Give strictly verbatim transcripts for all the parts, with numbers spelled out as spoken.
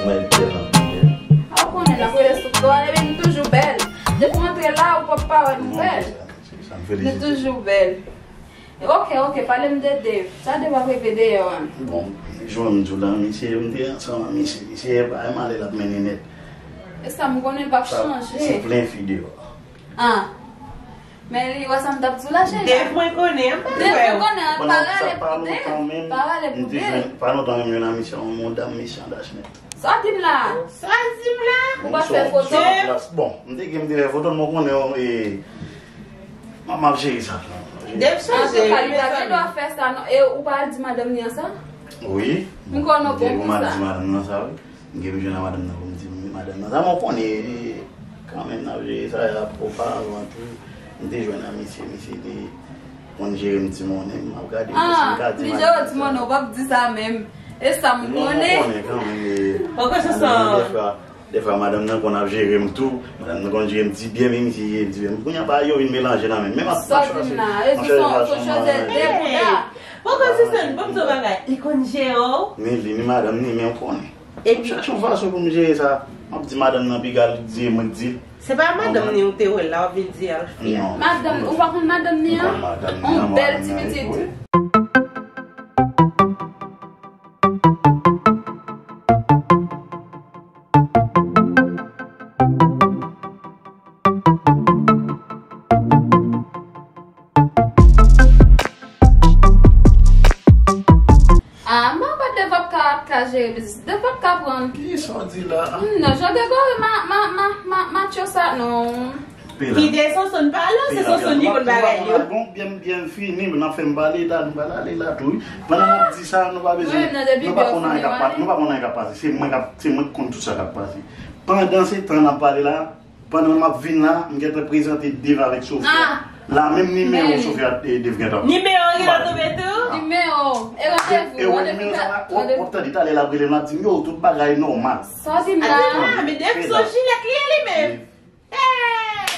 Mwen bèl anpil. A, ou konnen, n ap rele sou kò, epi m toujou bèl. Depi m antre la, ou p ap pa wè m bèl. Sa m felisite. Nou toujou bèl. Ok, ok, pale m de Dave. Sa Dave ap regle deyò a? Bon, jan m di w la, misye, m te ansanm ak misye. Misye, pa mal, l ap mennen nèt. E sa, m konnen l p ap chanje. Se plen fi deyò. Ah. Men li wè sa m t ap di w la, cheri. Dave mwen konnen, m pa Dave mwen konnen, pa rale pou Dave. Pa rale pou Dave. Pa lontan menm, jwenn a misye, yon dam misye an dach nèt. Sa w di m la? Sa w di m la? Ou pa fè foto? Bon, m te gen m te fè foto, mwen konnen, e, m ap jere sa. Dave chanje, wi, mezanmi. Antouka, li pa gen dwa fè sa, non. E ou pa al di madanm li an sa? Wi. M konnen w bon pou sa. M di madanm nan sa, wi. M gen bezwen nan madanm nan pou m di madanm nan. Sa mwen konnen, e, kanmenm n ap jere sa, y ap opa avan tou. M te jwenn a misye, misye te konn jere m ti monnen, m ap gade, m ka di li jere w ti monnen, ou p ap di sa menm. E sa m konnen. Mwen konnen kanmenm, e, ou konnen sa. Dèfwa, dèfwa madanm nan konn ap jere m tou, madanm nan konn jere m ti byen, men misye jere m ti byen. Kounye a pa yo vin melanje nan menm. Men m ap mache. Sa w di m la, e se son, son chwazi de bouda. Poko se sèl, ban m di w bagay, li konn jere w. Ni li, ni madanm ni, men ou konnen. Epi m chache yon fason pou m jere sa. M ap di madanm nan piga, li di e mwen k di l. Se pa madanm ni ou te wè la, w ap vin di al fè a. Non. Madanm, ou pa konn madanm ni an? Yon bèl ti pitit. Ah, m pa kwè Dave ap ka, ap ka jere biznis. Dave ap ka pran. Kiyès sa w di la? Hmm, non, Jean Gregory, ma, ma, ma, ma, macho sa, non. Kite Sonson pale, se Sonson ki konn bagay yo. Bon, byen, byen fini, n ap fè m pale la, nou pral ale la tou, wi. Pandan n ap di sa, nou pa bezwen, nou pa konn anyen k ap pase, nou pa konn anyen k ap pase. Se mwen k ap, se mwen k konn tout sa k ap pase. Pandan se tan n ap pale la, Pandan m ap vin la, m gentan prezante Dave avèk Sofia. Ah! La menm nimewo Sofia, e, Dave gentan. Nimewo gentan tonbe tou? Nimewo. E randevou, e wè randevou nimewo sa la, w ap, w ap tande talè l ap rele m, l ap di m, yo, tout bagay nòmal. Sa w di m la? Ah, men Dave se yon jilèt li ye li menm.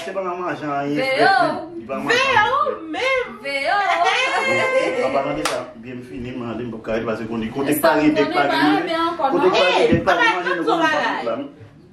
Se pa nan manje anyen, frèt, li pa manje anyen, frèt. Veye w menm. Veye w. An palan de sa, byen m fini, m ale, m p ap ka rete, paske kote k pa gen, dèk pa gen manje. Kote k pa gen, dèk pa gen manje, nou konn pa tout la.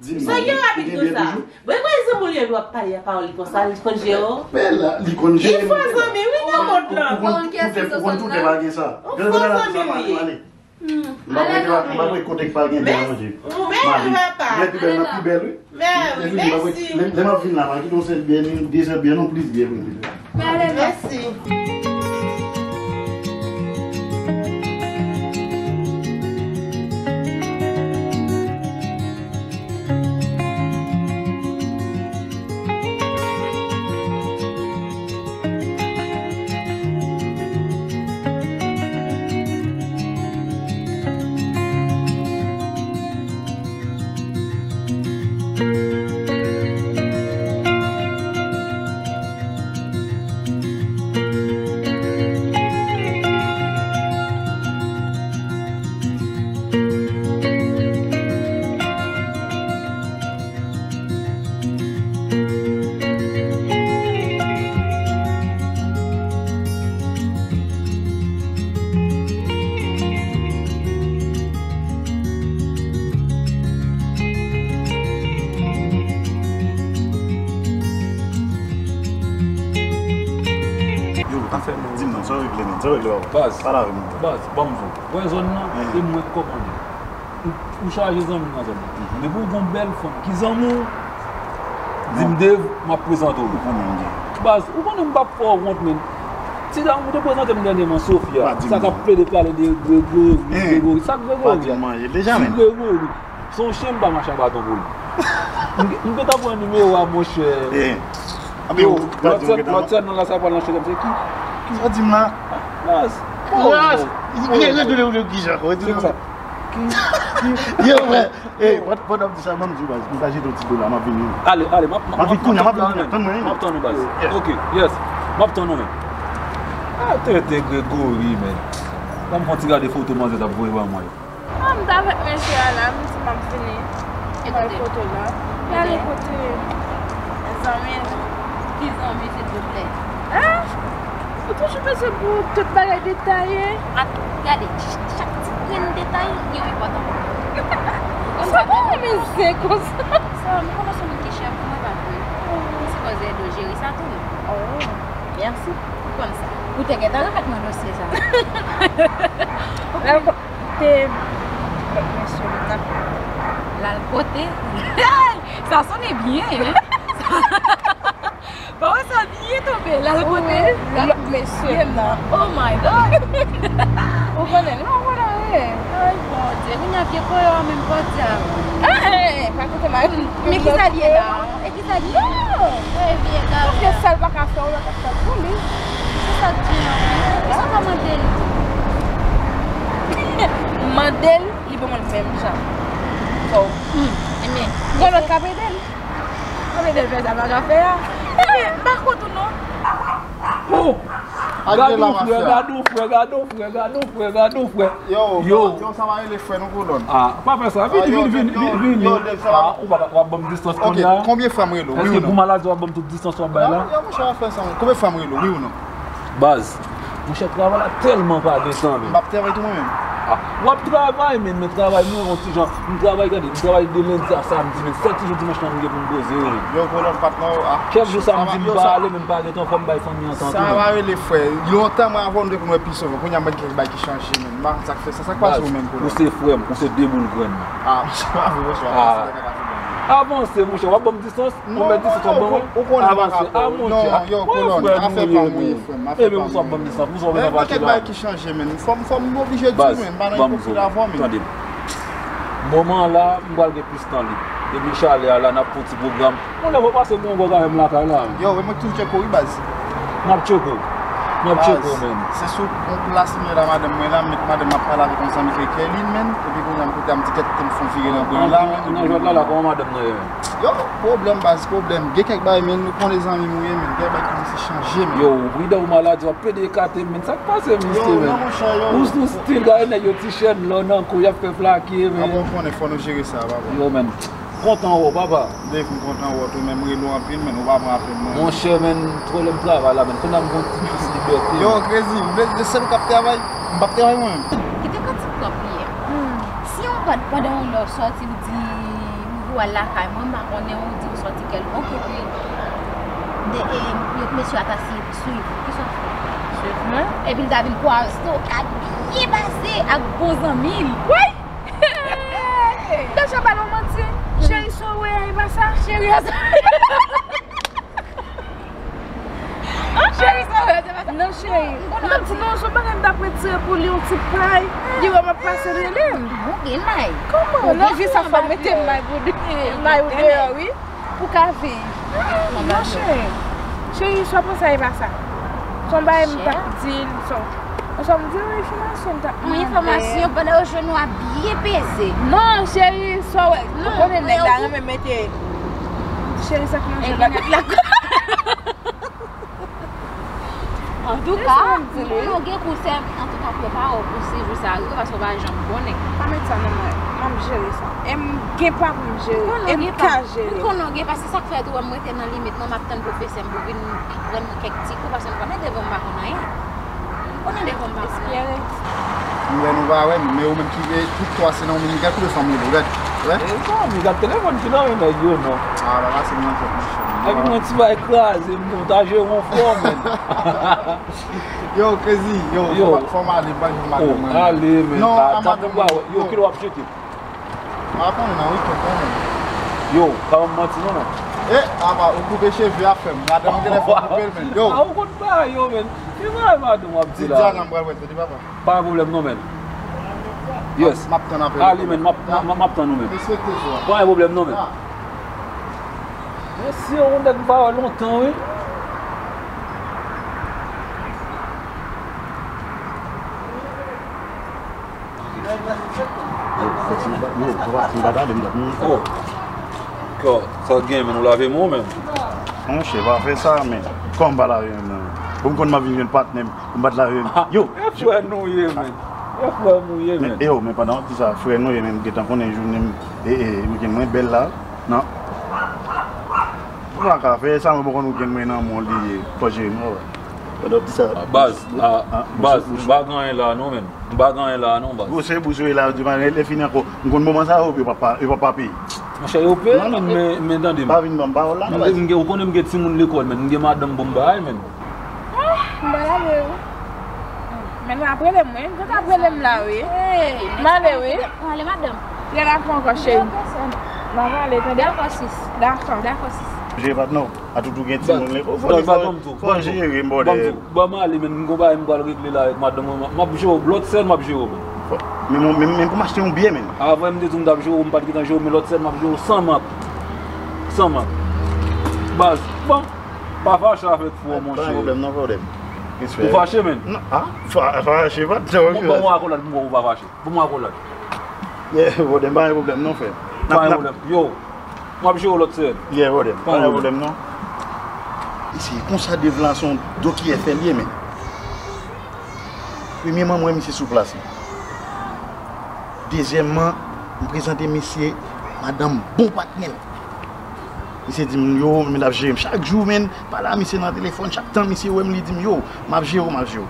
Di m non, ou gen byen toujou? Mwen kwè zanmi w li w ap pale a pawòl li konsa, li konn jere w. Men la, li konn jere m. Li fò zanmi, wi, nan mond lan. Ou konn tout, ou konn tout, pa gen sa. Ou fò zanmi w ye. M pa kwè, m pa kwè kote k pa gen byen manje. Ou menm papa. Mwen pi bèl, mwen pi bèl, wi. Mèsi. Lè, lè m ap vin la, m a kite yon sèl byen, de sèl byen, non, plis byen, wi. Mèsi. Yo, afè nou. Di m non, sa w regle menm, sa w regle papa. Baz. Pale avè m. Baz, ban m di w. Wè zòn nan, e mwen k kòmande. Ou, ou chaje zanmi w nan zòn nan. Depi w gon bèl fanm ki zanmi w, di m Dave, m ap prezante w li. Baz, ou konnen m p ap fè w wont, men. Ti dam ou te prezante m dènyèman, Sofia, sa k ap plede pale de Gregory, Gregory. Sa Gregory a? Ti Gregory. Se yon chen m pa mache an baton pou li. M, m gentan pran nimewo a, monchè. Yo, lòt sèt nan la sa pral nan chèlè, se ki? Ki sa di m la? Ras. Ras. Yo, men, eh, pandan w ap di sa, ban m di w, baz, m ka jete yon ti dola, m ap vini. Ale, ale, m ap, m ap vin kounye a, m ap vin kounye a, tann mwen. M ap tann ou, baz. Ok, yes. M ap tann ou, men. Ah, tenten Gregory, men. Ban m fè yon ti gade foto manzè t ap voye ban mwen yo. Ah, m t avèk mesye a la, m di m ap vini. Pran foto la. Y ale kote? Zanmi l. Ki zanmi, silvouplè? Hein? Ou toujou bezwen pou tout bagay detaye. Ak, gade, ch-, chak ti grenn detay, li enpòtan. Ou konn sa, Men se konsa. Sa, m konnen se moun ki chèf mwen, pa vre. Se koze Edo jere sa tou. Oh, mèsi. Ou konn sa. Ou te gentan nan kat mwen dosye sa. Lal kote lòt mesye m nan. Lal kote. Sa sonnen byen, hein? Ba wè sa byen tonbe. Lal kote lòt mesye m nan. Oh my God. Ou konnen, nou pa konnen anyen. Ay, Bondye, kounye a vye koyo a menm, Bondye. Eh, eh, eh, pa koute m. Men ki sa l ye la? E ki sa l ye? Non. E vye gade. Paske sa l pa ka fè, ou pa ka fè l pou li. Se sa k di an. Kisa w pa mande l? Mande l, li ban mwen menm jan. Fò. Hmm. Enben. Gon lòt k ap ede l. Mwen vle fè sa pa ka fè a. Ebyen, m pa kont ou non. Oh! Gade yon frè, gade yon frè, gade yon frè, gade yon frè, gade yon frè. Yo, yo, yo, sa va rele frè nou, kolòn. Ah, pa fè sa. Vini, vini, vini, vini. Ah, ou pa, w ap ban m distans kounye a? Ok, konbyen fwa m rele w, wi ou non? Èske pou maladi w ap ban m tout distans w ap bay la? Non, yo, monchè, w ap fè sa. Konbyen fwa m rele w, wi ou non? Baz, monchè, travay la tèlman pa gen tan, men. M p ap travay tou mwen menm. Ah, w ap travay, men, men travay mwen, yon ti jan, m travay, gade, m travay de lendi a samdi, men sèl ti jou dimanch lan m gen pou m poze, men. Yo, kolòn, patnè, ah. Kèk jou samdi m pa ale, men m pa gen tan, fò m bay fanmi an tan tou, men. Sa va rele frè. Lontan mwen avè w, nou te konn wè pi souvan. Kounye a, m wè gen kèk bagay ki chanje, men. M pa konn sa k fè sa. Sa k pase ou menm, kolòn? Ou se frè m, ou se de boul grenn mwen. Ah, monchè, pa vre, monchè, pa vre. Avanse, monchè, w ap ban m distans? Ou mèt di se sa w ban mwen. Ou konnen m pa ka pè w. Non, yo, kolòn, afè pa m wi, frè m, afè pa m wi. Ebyen, ou sa ban m distans, ou sa ban m distans. Men gen kèk bagay ki chanje, men. Fò m, fò m oblije di w, men. M pa nan ipokrit avè w, men. Tande m. Moman an la, m pral gen plis tan lib. Depi chalè a la, n ap fè yon ti pwogram. Yon lè fò pase m yon gòg avè m lakay la. Yo, mwen toujou tcheke w wi, baz. M ap tcheke w. M ap tcheke w, men. Se sou yon plas m ye la, madanm mwen la, m met madanm m ap pale avèk yon zanmi ki rele Kerline, men. Epi kounye a m kote a m di kèt, m fon vire nan bwen la, men. Nan jwèt la, la, kòman madanm nan ye, men? Yo, pwoblèm, baz, pwoblèm. Gen kèk bagay, men, nou konnen zanmi m ou ye, men. Gen bagay ki kòmanse chanje, men. Yo, ou pridan ou maladi, w ap plede ekate m, men. Sa k pase, mesye, men? Yo, non, monchè, yo. Ou sou stil, gade nèg yo ti chèn lò nan kou, y ap fè flake, men. Ah bon, konnen, fò nou jere sa, papa. Yo, men. Kontan wè w, papa. Dave, m kontan wè w tou, men m rele w anpil, men ou pa pran apèl mwen. Monchè, men, twò lè m travay la, men. Kounye a m gen yon ti plis libète. Yo, Crazy, ou vle di se sèl ou k ap travay? M p ap travay mwen menm. Kite kantik pran pye. Si yon gad pandan yon lè w sòti, ou di, ou al lakay mwen, m pa konnen, ou di ou sòti kèlkonk, epi de, e, mesye a ta si swiv, kisa w fè? Swiv mwen? Epi l ta vin kwaze w, ka byen pase ak bon zanmi l. Woy! Deja ba nou manti. Cheri, sa w wè a, e pa sa? Cheri, a sa. Cheri, sa w wè a, se pa sa. Non, cheri. M konn ap di non, se yon bagay m t ap retire pou li, yon ti pay. Li wè m ap pase, l rele m. Bon, gen may. Kòman? Nan vi sa, fò m mete may pou li. May ou deyò, wi. Pou ka viv. Monchè, cheri, sa w panse a, e pa sa. Se yon bagay m t ap di l, sa. Sa m di w, enfòmasyon m t ap mande. Yon enfòmasyon pandan yo jwenn ou a byen peze. Non, cheri, sa w wè. Ou konnen nèg la renmen mete cheri sa k manje lòt la. Antouka, moun yo gen kou sèm. Antouka, prepare w pou si jou sa rive, paske w pa janm konnen. Pa met sa nan men. M ap jere sa. E m gen pa pou m jere. E m ka jere. M konnen w gen, paske sa k fè tou, m rete nan limit, non, m ap tann pwofesè m pou vin aprann mwen kèk ti kou, paske m konnen devan m pa konn anyen. M konnen devan m pa konn anyen. Espere. M wè nou pa wè m, men ou menm ki, e, tout twa se nan ou menm, gad kote fanm rele, gad. Wè? E fanmi, gad telefòn ki nan men nèg yo, non. Ah, papa, se m nan tèt, monchè. Epi mwen ti bay kraze, m di w ta jere yon fò, men. Yo, Crazy, yo, fò m ale, m pral jwenn madanm mwen. Ale, men. Non, a madanm mwen. Yo, kilè w ap cheke? M pa konnen nan wikend, non, men. Yo, pa ban m manti, non, men. E, apa, ou koupe cheve a, frè m. Madanm mwen genlè fò koupe l, men. Yo. A, ou konn bagay yo, men. Ki bagay madanm w ap di la? Di Diana, m pral wè, tande, papa. Pa gen pwoblèm, non, men. Yes. M ap tann apèl ou. Ale, men, m ap, m ap, m ap tann ou, men. Respekte tou. Pa gen pwoblèm, non, men. Mesye, yon nèg m pa wè lontan, wi. Yo, papa, si m pa t ale, m t ap mouri. Oh. Kò, sa w gen, men, ou lave men w, men. Monchè, pa fè sa, men. Kòman m pa lave men m? Pou m konn m ap vin jwenn patnè m, pou m pa t lave men. Yo. E frè nou ye, men. E frè nou ye, men. Yo, men pandan w ap di sa, frè nou ye, men m gentan konnen jounen m, e, e, wikenn mwen bèl la, non. Ou pa ka fè sa, mwen poko konn wikenn mwen nan men w li ye, fò jere m, wè. Lè w di sa. Baz, ah, baz, m pa gen anyen la non, menn. M pa gen anyen la non, baz. Gwosè bouch ou ye la, yo di, lè fini ankò. M konn moman sa yo, yo pa, yo pa, yo pa peye. Monchè, yo peye, men, men tande m. Pa vin ban m pawòl la, non, baz. M gen, ou konnen m gen timoun lekòl, menn. M gen madanm pou m bay, menn. Ah, m pa lave, wi. Men w ap rele m, wi. Ou t ap rele m la, wi. M ale, wi. Ou ale, madanm? Rele apre ankò, cheri. M ap ale, tande? Dakò, sis. Dakò. Dakò, sis. Jere patnè w. A tout ou gen timoun lekòl. Fò li, fò, fò jere m, bòdè. Ban m ale, menn. M gon bagay m pral regle la avèk madanm mwen. M ap jere w. Lòt sèn, m ap jere w, menn. Men, men, men pou m achte yon byè, menn. Avan m te di w m t ap jere w, m pa t gentan jere w, men lòt sèn, m ap jere w san mak. San mak. Baz, bon. Pa fache avèk frè w, monchè. Pa gen pwoblèm, non, frè w. Ou fache, menn? Non, ah, fa-, fache, pa t. Bon, ban m yon akolad pou m wè ou pa fache. Ban m yon akolad. Yeah, brother, pa gen pwoblèm, non, frè. Pa gen pwoblèm. Yo, m ap jere w lòt sèn. Yeah, brother, pa gen pwoblèm, non. E se konsa Dave la se yon dokiyè fè l ye, menn. Premyèman, m wè misye sou plas li. Dezyèmman, m prezante misye madanm bon patnè m. Misye di m, yo, men l ap jere m chak jou, menn. Pale a misye nan telefòn, chak tan misye wè m, li di m, yo, m ap jere w, m ap jere w.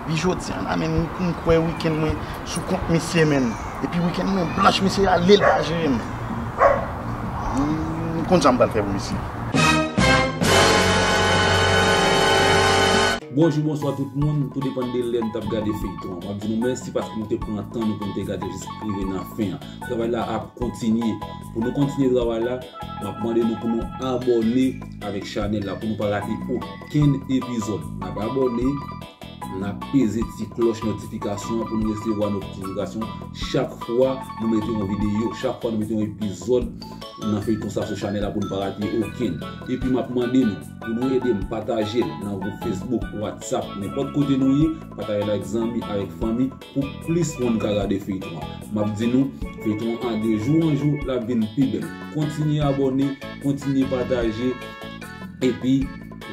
Pi jodi a la, menn, m kwè wikenn mwen sou kont misye, menn. Epi wikenn mwen blanch, misye ale, l pa jere m. M konn sa m pral fè pou misye. Bonjou, bonswa tout moun, tou depann de lè nou t ap gade feyton an. M ap di nou mèsi paske nou te pran tan nou pou nou te gade jis rive nan fen an. Travay la ap kontinye. Pou nou kontinye travay la, m ap mande nou pou nou abòne avèk chanèl la pou nou pa rate okenn epizòd. N ap abòne, n ap peze ti klòch notifikasyon an pou nou resevwa notifikasyon chak fwa nou mete yon videyo, chak fwa nou mete yon epizòd nan feyton sa sou chanèl la pou nou pa rate okenn. Epi m ap mande nou pou nou ede m pataje l nan gwoup Facebook, WhatsApp, nenpòt kote nou ye, pataje l avèk zanmi, avèk fanmi, pou plis moun ka gade feyton an. M ap di nou, feyton an de jou an jou, l ap vin pi bèl. Kontinye abòne, kontinye pataje, epi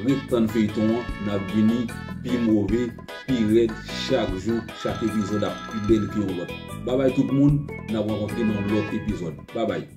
ret tann feyton an, n ap vini pi move, pi rèd, chak jou, chak epizòd ap pi bèl ke yon lòt. Babay tout moun, n ap rankontre nan yon lòt epizòd. Babay.